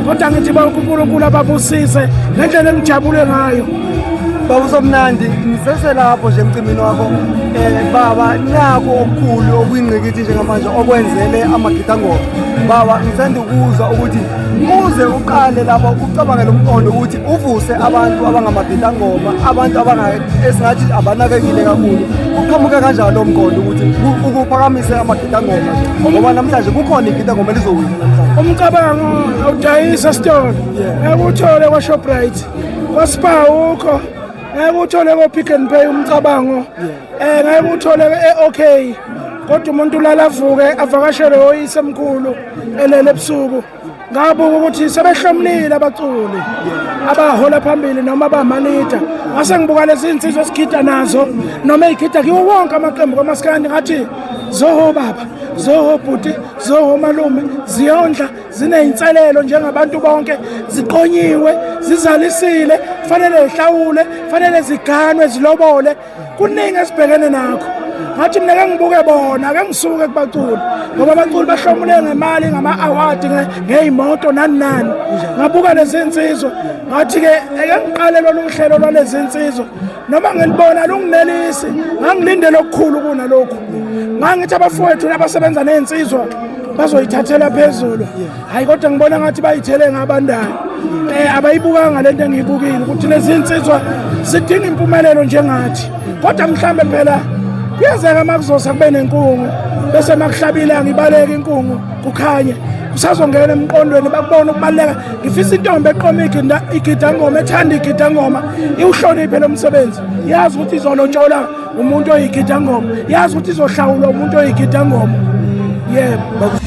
Kodwa ngithi bonke uNkulunkulu ababusise ngendlela engijabule ngayo. Baba uSomnandi, ngiseselapho nje emcimbini wakho. Baba, nakho okukhulu okuyingqikithi njengamanje okwenzele amagidangoma. Baba, ngithanda ukuzwa ukuthi uze uqale lapho ucabange lo mqondo ukuthi uvuse abantu abangamagidangoma, abantu esingathi abanakekile kakhulu. Uqhamuke kanjani lo mqondo ukuthi ukuphakamise amagidangoma nje? Ngoba namhlanje kukhona igidangoma elizowina namhlanje. Umcabango awudayisa esitolo. Ngeke uthole kwaShoprite. KwaSpar ukho. Ngeke uthole ko-Pick n Pay umcabango. Ngeke uthole e-OK. Kodwa umuntu ulala avuke avakashele oyise emkhulu elele ebusuku. Ngabuka ukuthi sebehlomlile abaculi abahola phambili noma abamalida. Ngase ngibuka lezi insizwa esigida nazo noma ey'gida kiwo wonke amaqembu kamaskandi, ngathi zoho baba, zoho bhuti, zoho malume, ziyondla, ziney'nselelo njengabantu bonke, ziqonyiwe, zizalisile, fanele zihlawule, fanele ziganwe, zilobole. Kuningi esibhekene nakho. Ngathi mina ke ngibuke bona, ake ngisuke kubaculi, ngoba abaculi bahlomule ngemali, ngama-award, ngey'moto nani nani. Ngabuka lezi nsizwa, ngathi-ke eke ngiqale lolu hlelo lwalezi nsizwa, noma ngilibona lunginelisi, ngangilindele okukhulu kunalokhu. Ngangithi abafowethu labasebenza ney'nsizwa bazoyithathela phezulu, hhayi kodwa ngibona ngathi bayithele ngabandayo. Abayibukanga lento engiyibukile ukuthi lezi nsizwa zidinga impumelelo njengathi. Kodwa mhlambe phela kuyenzeka uma kuzosa kube nenkungu, bese makuhlabile angibaleke inkungu kukhanye, kusazongena emqondweni bakubona ukubaluleka. Ngifisa intombi eqoma igidangoma, ethanda igidangoma, iwuhloniphe lo msebenzi, yazi ukuthi izolotshola umuntu oyigidangoma, yazi ukuthi izohlawulwa umuntu oyigidangoma. Yebo.